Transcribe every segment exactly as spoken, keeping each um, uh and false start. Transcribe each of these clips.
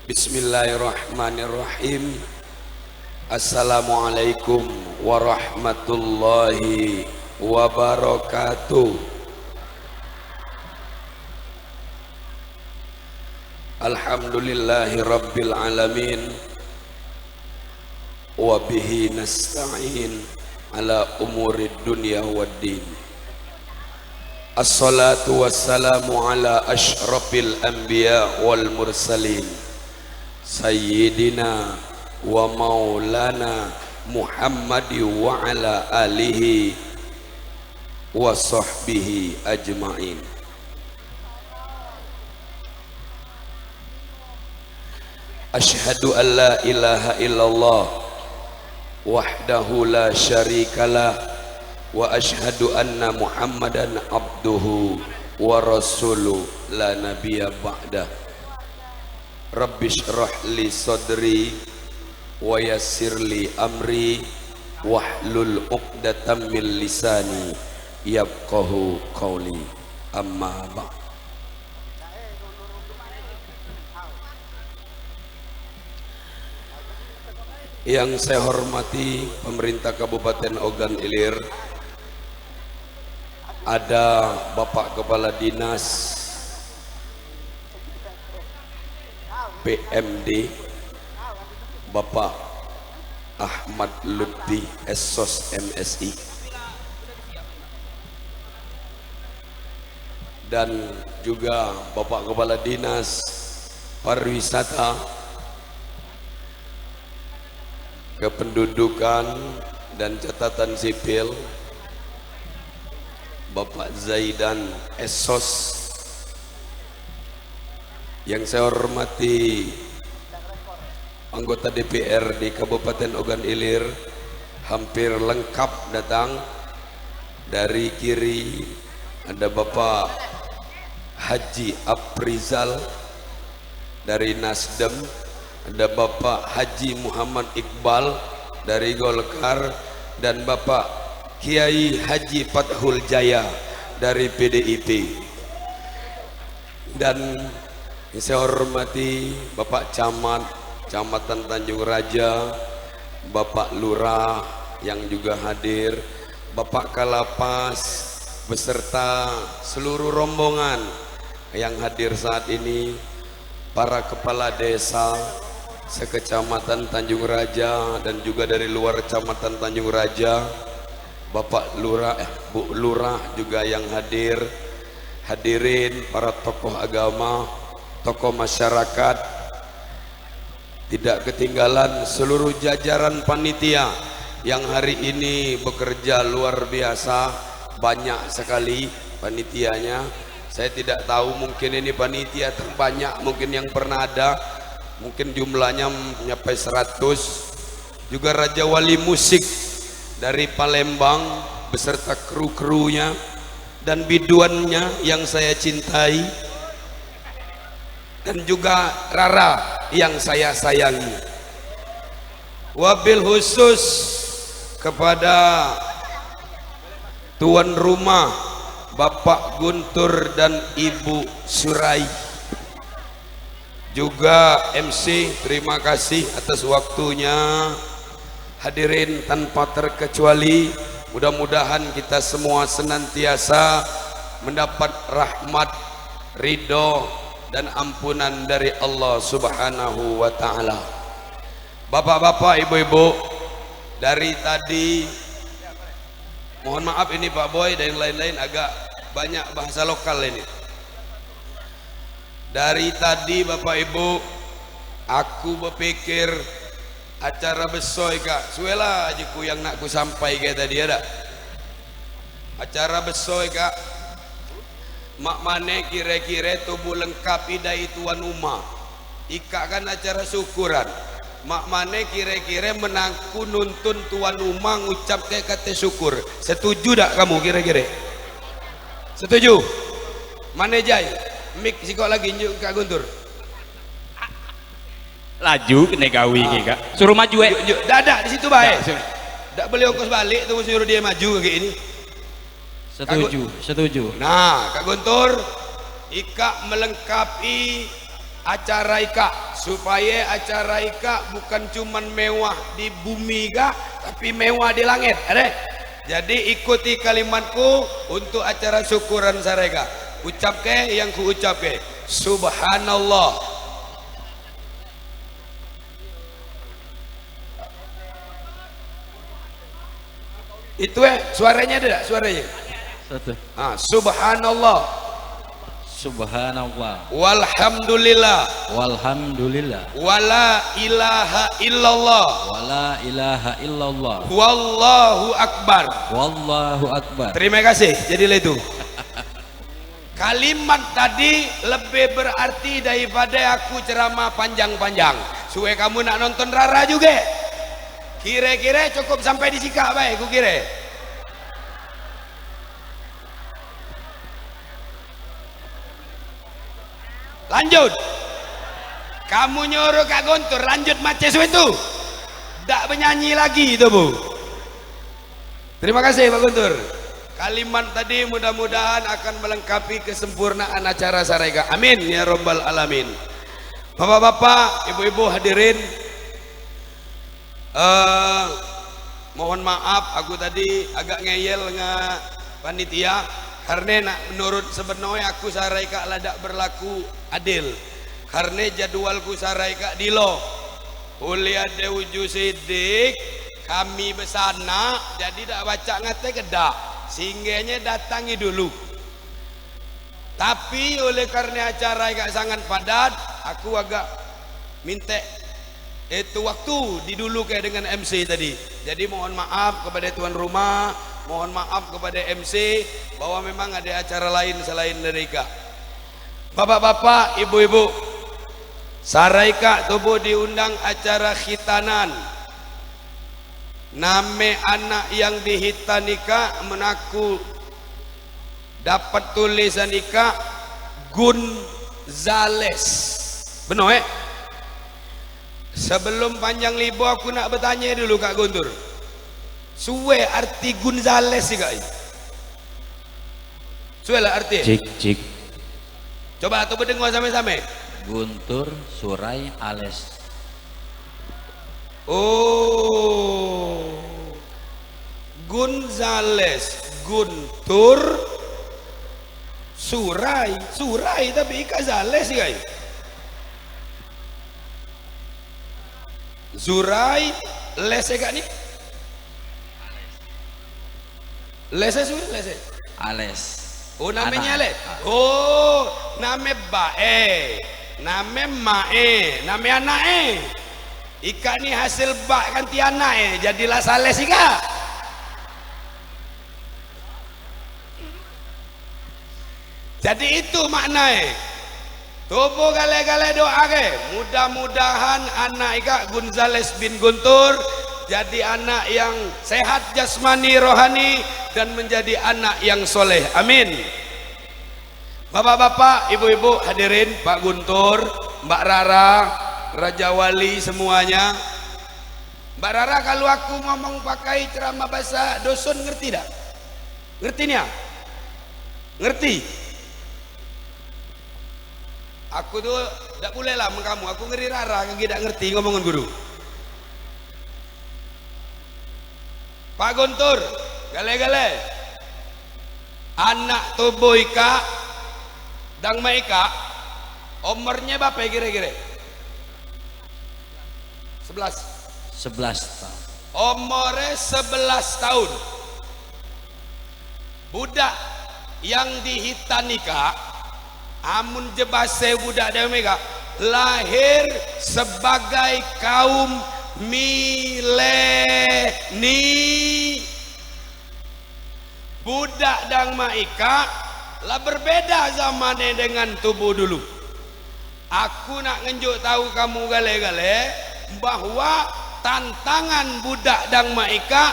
Bismillahirrahmanirrahim. Assalamualaikum warahmatullahi wabarakatuh. Alhamdulillahi rabbil alamin. Wa bihi nasta'in ala umurid dunya waddin. Assalatu wassalamu ala asyrafil anbiya wal mursalin, sayyidina wa maulana Muhammadi wa ala alihi wa sahbihi ajma'in. Asyhadu an la ilaha illallah wahdahu la syarikalah, wa asyhadu anna Muhammadan abduhu wa rasuluh la nabiyya ba'dah. Rabbisyrah li sadri wa yassir li amri wahlul uqdatam min lisani yafqahu qauli. Amma ba'd. Yang saya hormati pemerintah Kabupaten Ogan Ilir, ada Bapak Kepala Dinas P M D, Bapak Ahmad Lutfi, Esos M Si. Dan juga Bapak Kepala Dinas Pariwisata, Kependudukan dan Catatan Sipil, Bapak Zaidan Esos. Yang saya hormati anggota D P R di Kabupaten Ogan Ilir, hampir lengkap datang. Dari kiri ada Bapak Haji Aprizal dari Nasdem, ada Bapak Haji Muhammad Iqbal dari Golkar, dan Bapak Kiai Haji Fathul Jaya dari P D I P. Dan yang saya hormati Bapak Camat, Kecamatan Tanjung Raja, Bapak Lurah yang juga hadir, Bapak Kalapas, beserta seluruh rombongan yang hadir saat ini, para kepala desa sekecamatan Tanjung Raja dan juga dari luar Kecamatan Tanjung Raja, Bapak Lurah, eh, Bu Lurah juga yang hadir, hadirin, para tokoh agama, tokoh masyarakat, tidak ketinggalan seluruh jajaran panitia yang hari ini bekerja luar biasa, banyak sekali panitianya. Saya tidak tahu, mungkin ini panitia terbanyak mungkin yang pernah ada, mungkin jumlahnya mencapai seratus. Juga Raja Wali Musik dari Palembang beserta kru-krunya dan biduannya yang saya cintai, dan juga Rara yang saya sayangi. Wabil khusus kepada tuan rumah, Bapak Guntur dan Ibu Surai. Juga M C, terima kasih atas waktunya. Hadirin, tanpa terkecuali, mudah-mudahan kita semua senantiasa mendapat rahmat, ridho, dan ampunan dari Allah Subhanahu wa Ta'ala. Bapak-bapak, ibu-ibu, dari tadi, mohon maaf ini Pak Boy dan yang lain-lain agak banyak bahasa lokal ini. Dari tadi, Bapak Ibu, aku bepikir acara besoe kak, suela aja ku yang nak ku sampai ke tadi, ya dak? Acara besoe kak, mak mane kire-kire tubuh lengkap idai tuan uma. Ikak kan acara syukuran. Mak mane kire-kire menanku nuntun tuan uma ngucapke kate syukur. Setuju dak kamu kire-kire? Setuju? Mane jai? Mik sikok lagi, njuk Kak Guntur. Laju kene gawi ke, Kak. Suruh maju, eh. Njuk, njuk. Dak, dak, di situ bae. Dak, sini. Dak boleh ongkos balik tu, suruh dia maju kayak ini. Setuju, setuju. Nah, Kak Guntur, ikak melengkapi Acara ikak, supaye acara ikak bukan cuman mewah di bumi kak, tapi mewah di langit. Ade? Jadi ikuti kalimatku untuk acara syukuran sare kak. Ucapke yang ku ucapke. Subhanallah. Itu eh, suaranya ada tak? Suaranya? Satu. Ah, subhanallah. Subhanallah. Walhamdulillah. Walhamdulillah. Wala ilaha illallah. Wala ilaha illallah. Wallahu akbar. Wallahu akbar. Terima kasih. Jadilah itu. Kalimat tadi lebih berarti daripada aku ceramah panjang-panjang. Suwe kamu nak nonton Rara juga. Kire-kire cukup sampai di sikak bae, ku kire. Lanjut. Kamu nyuruh Kak Guntur lanjut mace suwe tu. Dak benyanyi lagi tu, Bu. Terima kasih, Pak Guntur. Kalimat tadi mudah-mudahan akan melengkapi kesempurnaan acara sarega. Amin ya rabbal alamin. Bapak-bapak, ibu-ibu hadirin, eh, mohon maaf aku tadi agak ngeyel dengan panitia karena nak menurut sebenarnya aku sarega la dak berlaku adil. Karena jadwalku sarega dilo. Oleh ade uju sidik, kami besanak, jadi dak pacak ngate kedak. Singgehnye datangi dulu. Tapi oleh karena acara agak sangat padat, aku agak minta itu waktu diduluke dengan M C tadi. Jadi mohon maaf kepada tuan rumah, mohon maaf kepada M C bahwa memang ada acara lain selain dari ikak. Bapak-bapak, ibu-ibu, sare ikak tubuh diundang acara khitanan. Name anak yang dihitan ikak menaku dapat tulisan ikak Gunzales. Beno eh? Sebelum panjang libo aku nak betanye dulu Kak Guntur. Suwe arti Gunzales ikak? Suwe lah arti. Cik, cik. Coba tu bedengo same-same. Guntur, Surai, Ales. Oh. Gunzales, Guntur, Surai, Surai tapi ikak Zales ikak. Zurai, Les ikak ni. Lese suwe, lese. Ales. Oh, namenye Ales. Oh, name bae. Name mae. Name anake. Ikak ni hasil bak kanti anake. Jadilah Sales ikak. Jadi itu maknae. Tobo gale-gale doake, mudah-mudahan anak ikak Gonzales bin Guntur jadi anak yang sehat jasmani rohani dan menjadi anak yang soleh. Amin. Bapak-bapak, ibu-ibu, hadirin, Pak Guntur, Mbak Rara, Raja Wali semuanya. Mbak Rara, kalau aku ngomong pakai ceramah bahasa dusun ngerti dak? Ngerti nia? Ngerti? Aku tu dak pule lah men kamu, aku ngeri Rara kagi dak ngerti ngomongan guru. Pak Guntur, gale-gale. Anak tobo ikak, dang mak ikak, omornye bape kire-kire? Sebelas. Sebelas taun. Omore sebelas taun. Budak yang dihitan ikak, amun jebase budak dewek ikak, lahir sebagai kaum mileni. Budak dang mak ikak la berbeda zamane dengan tobo dulu. Aku nak ngenjuk tau kamu gale-gale bahwa tantangan budak dang mak ikak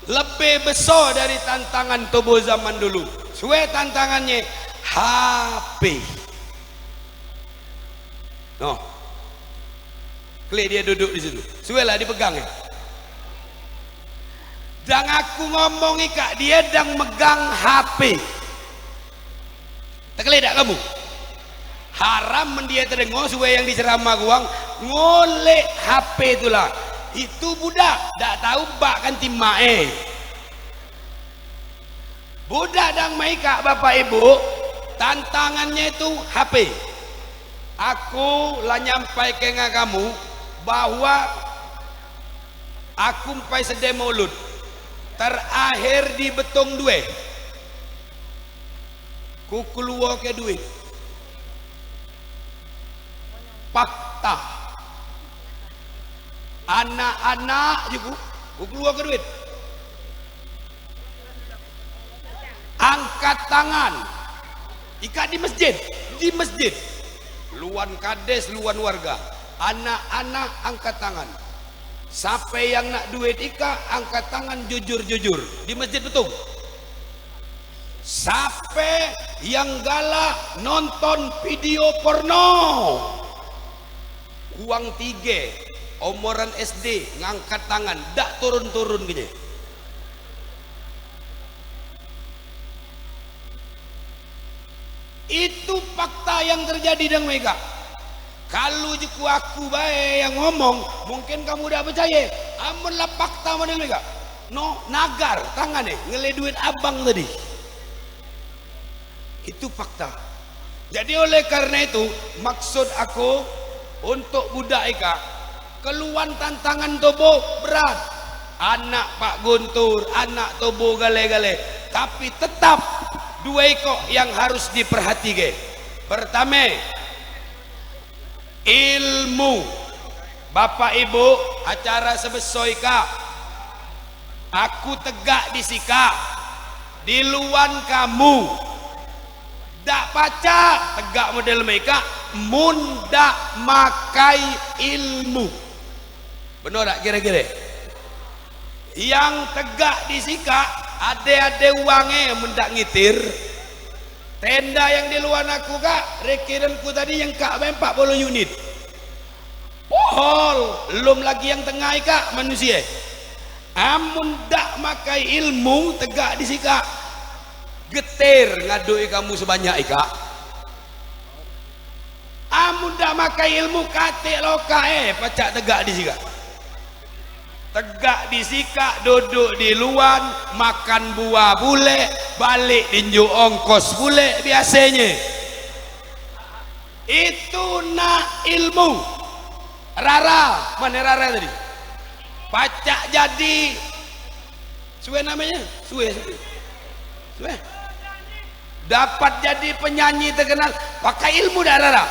lebih beso dari tantangan tobo zaman dulu. Suwe tantangannye H P. Noh. Klik die duduk di situ. Suwelah dipegang ye. Dang aku ngomong ikak, die dang megang H P. Teklik dak kamu? H Haram men die tedengo suwe yang diceramah wang, ngolek H P tu la. Itu budak, dak tau bak kan timak e. Budak dang maikak, Bapak Ibu, tantangannye tu H P. Aku la nyampaike ngan kamu bahwa aku mpai sede Maulud. Terakhir di Betong due. Ku keluoke duit. Fakta. Anak-anak je ku, ku keluoke duit. Angkat tangan. Ikak di masjid, di masjid. Luan kades, luan warga. Anak-anak angkat tangan. Sape yang nak duit ikak, angkat tangan jujur-jujur. Di masjid betul. Sape yang galak nonton video porno? Wang tige, omoran S D, ngangkat tangan, dak turun-turun kenye. Itu fakta yang terjadi dang mega. Kalu jeku aku bae yang ngomong, mungkin kamu dak percaye. Amun la fakta model mega, no, nagar tangane ngele duit abang tadi. Itu fakta. Jadi oleh karena itu, maksud aku untuk budak ikak, keluan tantangan tobo berat. Anak Pak Guntur, anak tobo gale-gale. Tapi tetap dua ikok yang harus diperhatike. Pertame, ilmu. Bapak Ibu, acara sebeso ikak, aku tegak di sikak, di luan kamu. Dak pacak tegak model meka mun dak makai ilmu. Beno dak kire-kire? Yang tegak di sikak, ade-ade wange men dak ngitir. Tenda yang di luan aku kak, rekirenku tadi yang kak be empat puluh unit. Pohol, lum lagi yang tengah ikak manusie. Amun dak makai ilmu tegak di sikak, getir ngadoi kamu sebanyak ikak. Amun dak makai ilmu, katik lokak e pacak tegak di sikak. Tegak di sikak, duduk di luan, makan buah pule, balik dinjuk ongkos pule biasenye. Itu nak ilmu. Rara, mane Rara tadi? Pacak jadi, suwe namenye? Suwe, suwe. Suwe. Dapat jadi penyanyi terkenal, pakai ilmu dak, Rara?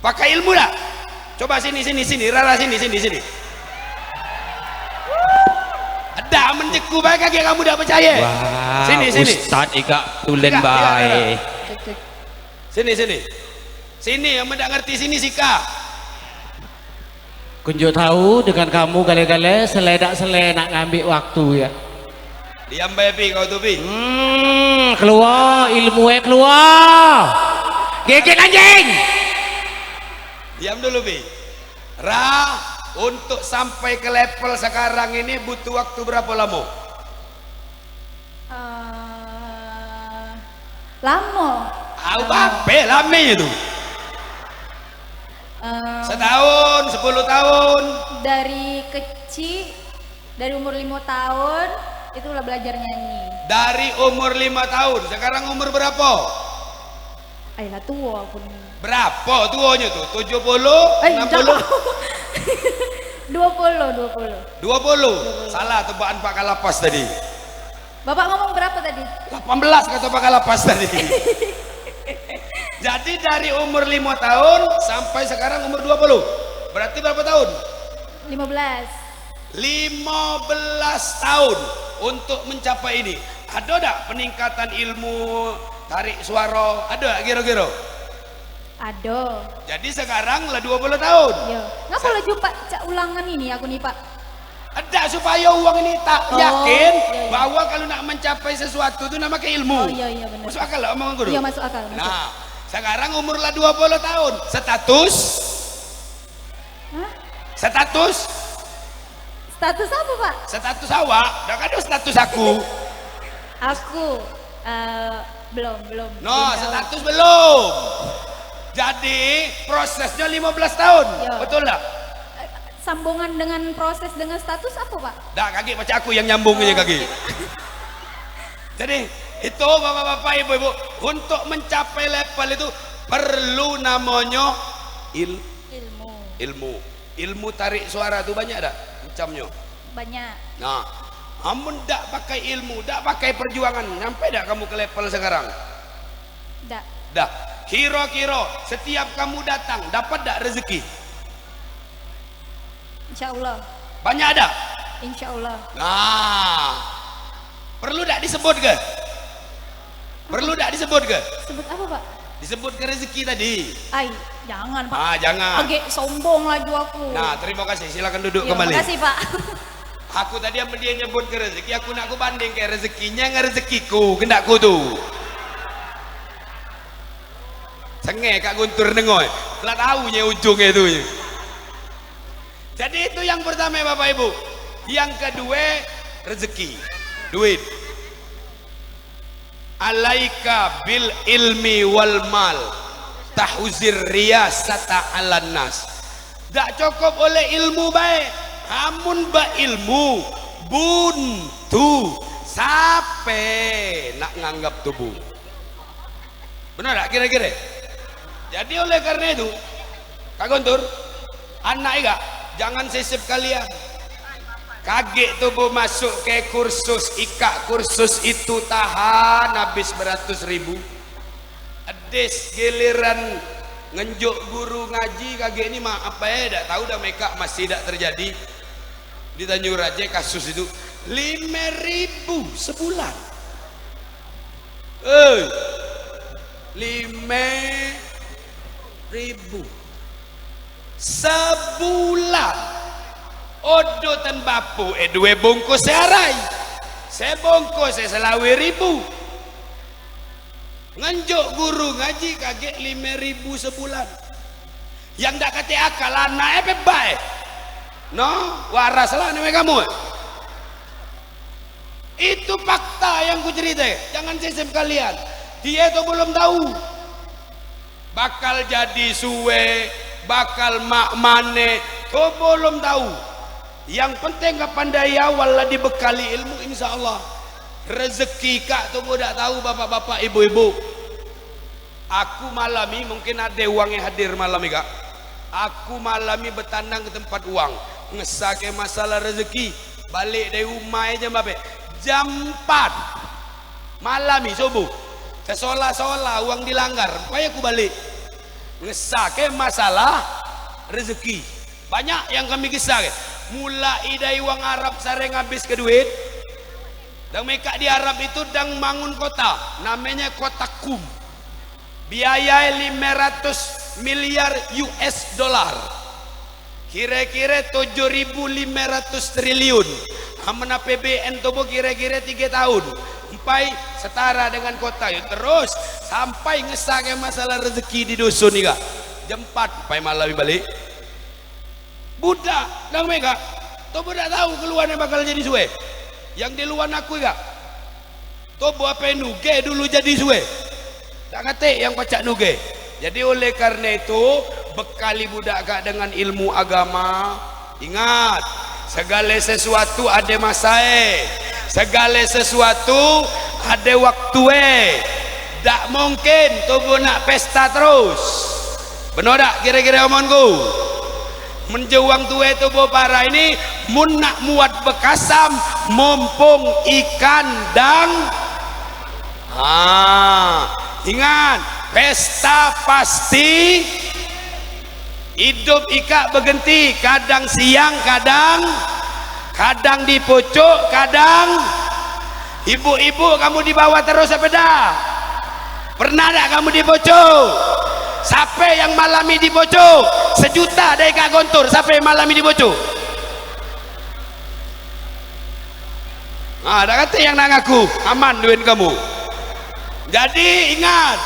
Pakai ilmu dak? Coba sini, sini, sini, Rara, sini, sini, sini. Dak, men jeku bae kagek kamu dak percaye. Wah, sini, sini. Ustaz ikak tulen bae. Cek, cek. Sini, sini. Sini, yang dak ngerti sini, sika. Kunjuk tahu dengan kamu gale-gale, seledak sele nak ngambik waktu ya. Diam bae, Pi, kau tu, Pi. Hmm, keluar, ilmu e keluar. Geget anjing. Diam dulu, Pi. Ra, untuk sampai ke level sekarang ini butuh waktu berapa lama? Eh, lamo. Au, bape lame tu. Eh, setahun, sepuluh tahun. Dari kecil, dari umur lima tahun, itu lah belajar nyanyi. Dari umur lima tahun, sekarang umur berapa? Ayolah, tua aku ni. Berapa tuanya tu? Tujuh puluh, eh, enam puluh? Dua puluh, dua puluh. Dua puluh? Dua puluh. Salah tebakan Pak Kalapas tadi. Bapak ngomong berapa tadi? Delapan belas kata Pak Kalapas tadi. Jadi dari umur lima tahun sampai sekarang umur dua puluh. Berarti berapa tahun? Lima belas. Lima belas tahun untuk mencapai ini. Ada dak peningkatan ilmu tarik suara? Ada dak kira-kira? Ada. Jadi sekarang lah dua puluh tahun. Iya. Ngapa laju Pak cak ulangan ini aku nih, Pak? Dak, supaya uang ini tak yakin bahwa kalau nak mencapai sesuatu tu nak pakai ilmu. Oh, iya, iya, benar. Masuk akal tak omongan aku tu? Iya, masuk akal, masuk. Nah, sekarang umur lah dua puluh tahun. Status? Hah? Status? Status apa, Pak? Status awak, dak ada status aku. Aku, eh, Belum, belum. No, belum tahu. Status belum. Jadi, prosesnya lima belas tahun. Yo. Betul dak? Eh, sambungan dengan proses dengan status apa, Pak? Dak, kagek, pacak aku yang nyambung aja, oh, kagek. Oke, Pak. Jadi, itu bapak-bapak, ibu-ibu, untuk mencapai level itu perlu namanya il-, ilmu. Ilmu. Ilmu tarik suara tu banyak dak macamnyo? Banyak. Nah, amun dak pakai ilmu, dak pakai perjuangan, nyampe dak kamu ke level sekarang? Dak. Dah. Kiro-kiro setiap kamu datang, dapat dak rezeki? Insya Allah. Banyak dak? Insya Allah. Nah, perlu dak disebut ke? Perlu dak disebut ke? Sebut apa, Pak? Disebut ke rezeki tadi. Ai, jangan, Pak. Ah, jangan. Agek sombong laju aku. Nah, terima kasih. Silakan duduk kembali. Yo, makasih, Pak. Aku tadi amen dia nyebut ke rezeki, aku nak ku banding ke rezekinya dengan rezekiku, kendakku tu. Senge Kak Guntur dengo, eh. Lah tahu nye ujungnye tu. Jadi itu yang pertama, Bapak Ibu. Yang kedua, rezeki, duit. Alaika bil ilmi wal mal, tahuzir riyasata alan nas. Dak cokop oleh ilmu bae. Amun ba ilmu buntu, sape nak nganggap tubuh? Benar dak kira-kira? Jadi oleh karena itu, Kak Guntur, anak ikak, jangan sisip kalian. Kagek tubuh masuk ke kursus ikak, kursus itu, tahan habis beratus ribu. Edis giliran ngenjuk guru ngaji, kagek ni maaf bae, dak tahu dah mekak masih dak terjadi. Di Tanjung Raja kasus itu lima ribu sebulan. Eh, lima ribu sebulan. Odotan bapu, eh, dua bungkus searai. Sebungkus, eh, selawe ribu. Ngenjuk guru ngaji kagek lima ribu sebulan. Yang dak katek akal, anak eh, pe bae. No, waras lah name kamu. Itu fakta yang ku cerita. Jangan sisip kalian. Dia tu belum tahu. Bakal jadi suwe, bakal mak mane, tu belum tahu. Yang penting kapan dari awal lah dibekali ilmu, insya Allah. Rezeki kak tu dak tahu, bapak-bapak, ibu-ibu. Aku malam ni mungkin ade wang yang hadir malam ni, Kak. Aku malam ni betandang ke tempat wang. Ngesake masalah rezeki. Balik dari rumah jam berapa? Jam empat malam ni subuh. Sesolah-solah wang dilanggar. Pai aku balik. Ngesake masalah rezeki. Banyak yang kami kisah ke. Mulai dari wang Arab sareng habis ke duit. Dang mekak di Arab itu dang mangun kota. Namenye kota Kum. Biayae lime ratus miliar U S dollar. Kire-kire tujuh ribu lime ratus triliun. Amen A P B N tobo kire-kire tiga tahun. Empai setara dengan kota yo. Terus sampai ngesake masalah rezeki di dusun ni, Kak. Jam empat empai malam balik. Budak, dang mega. Tobo dak tahu keluarne bakal jadi suwe. Yang di luar aku, Kak. Tobo ape nuge dulu jadi suwe? Dak katek yang pacak nuge. Jadi oleh karena itu, bekali budak kak dengan ilmu agama. Ingat, segale sesuatu ade masae. Segale sesuatu ade waktue. Dak mungkin tobo nak pesta terus. Beno dak kire-kire omonku? Menjewang tue tobo parai ni, mun nak muat bekasam, mumpung ikan dang. Ah, ingat, pesta pasti, idup ikak begenti, kadang siang, kadang, kadang di pucuk, kadang. Ibu-ibu, kamu di bawah terus ape dah? Pernah dak kamu di pucuk? Sape yang malami di pucuk? Sejuta dari Kak Gontur, sape yang malami di pucuk? Nah, dak katek yang nak ngaku, aman duit kamu. Jadi ingat,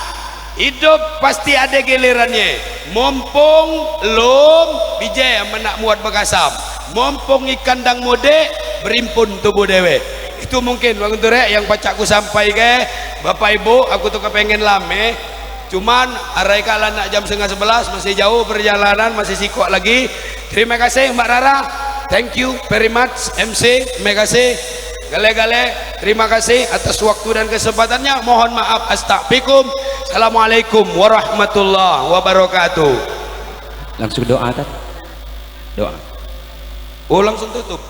idup pasti ade gilirannye. Mumpung lum bije men nak muat bekasam. Mumpung ikan dang mudik, berimpun tobo dewek. Itu mungkin wong tu rek yang pacak ku sampai ke Bapak Ibu, aku tu kepengen lame. Cuman arai kak lah nak jam setengah sebelas, masih jauh perjalanan, masih sikok lagi. Terima kasih Mbak Rara. Thank you very much M C. Terima kasih. Gale-gale, terima kasih atas waktu dan kesempatannya. Mohon maaf, astagfikum. Assalamualaikum warahmatullahi wabarakatuh. Langsung doa, Tat. Doa. Oh, langsung tutup.